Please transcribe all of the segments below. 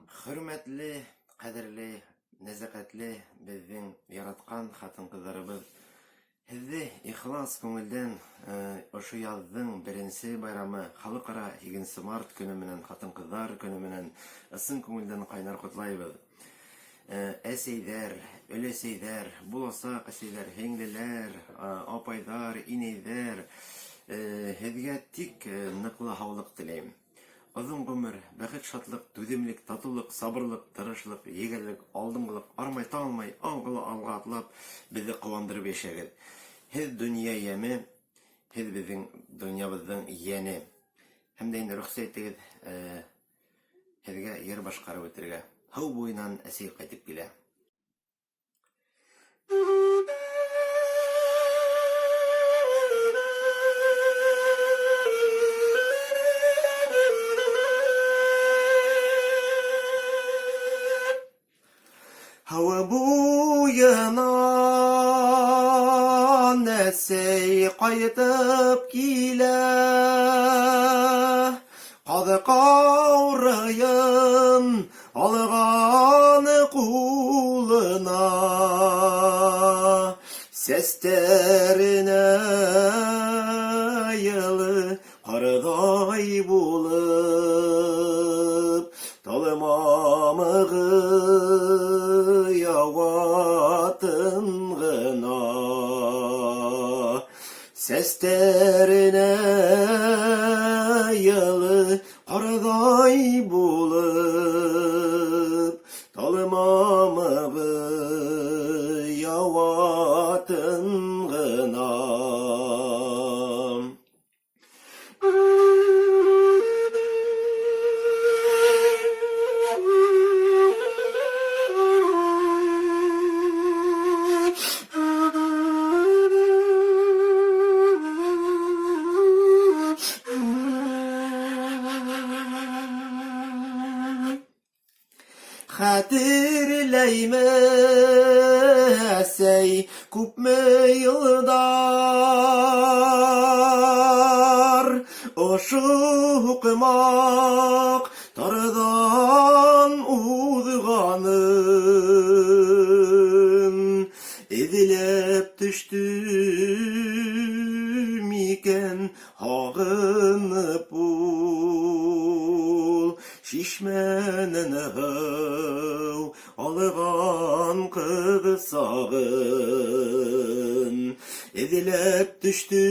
Хөрмәтле, ҡәҙерле, нәзәкәтле беҙҙең яратҡан хатын-ҡыҙҙарыбыҙ! Һеҙҙе ихлас күңелдән ошо яҙҙың беренсе байрамы, Халыҡ-ара һигеҙенсе март көнө менән, Хатын-ҡыҙҙар көнө менән ысын күңелдән ҡайнар ҡотлайбыҙ. Әсәйҙәр, өләсәйҙәр, буласаҡ әсәйҙәр, һеңлеләр, апайҙар, инәйҙәр, һеҙгә тик ныҡлы һаулыҡ теләйем. Оҙон ғүмер, бәхет-шатлыҡ, түҙемлек, татулыҡ, сабырлыҡ, тырышлыҡ, егәрлек, алдынғылыҡ, армай-талмай, аңғыла алға атлап, беҙҙе ҡыуандырып йәшәгеҙ. Һеҙ дөнья яме, һеҙ беҙҙең донъябыҙҙың йәне. Һәм дә инде рөхсәт итегеҙ, һеҙгә йыр башҡарып үтергә. Һыу буйынан әсәй ҡайтып килә. Һыу буйынан әсәй ҡайтып килә, Ҡаҙ ҡаурыйын Алған ҡулына, Сәстәренә йылы ҡарҙай булып, Талмамығы яуа тын ғына. Сәстәренә йылы Ҡарҙай булып талмамығы яуа тын ғына. Хәтерләйме әсәй күпме йылдар Ошо һуҡмаҡ тарҙан уҙғанын Эҙләп төштө микән һағынып ул Шишмәнән һыу алған ҡыҙ сағын? Эҙләп төштө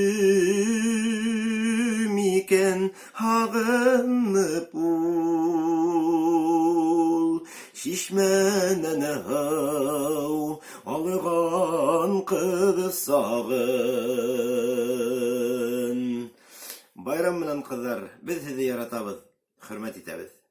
микән һағынып ул Шишмәнән һыу алған ҡыҙ сағын? Байрам менән, ҡыҙҙар! Беҙ һеҙҙе яратабыҙ, хөрмәт итәбеҙ!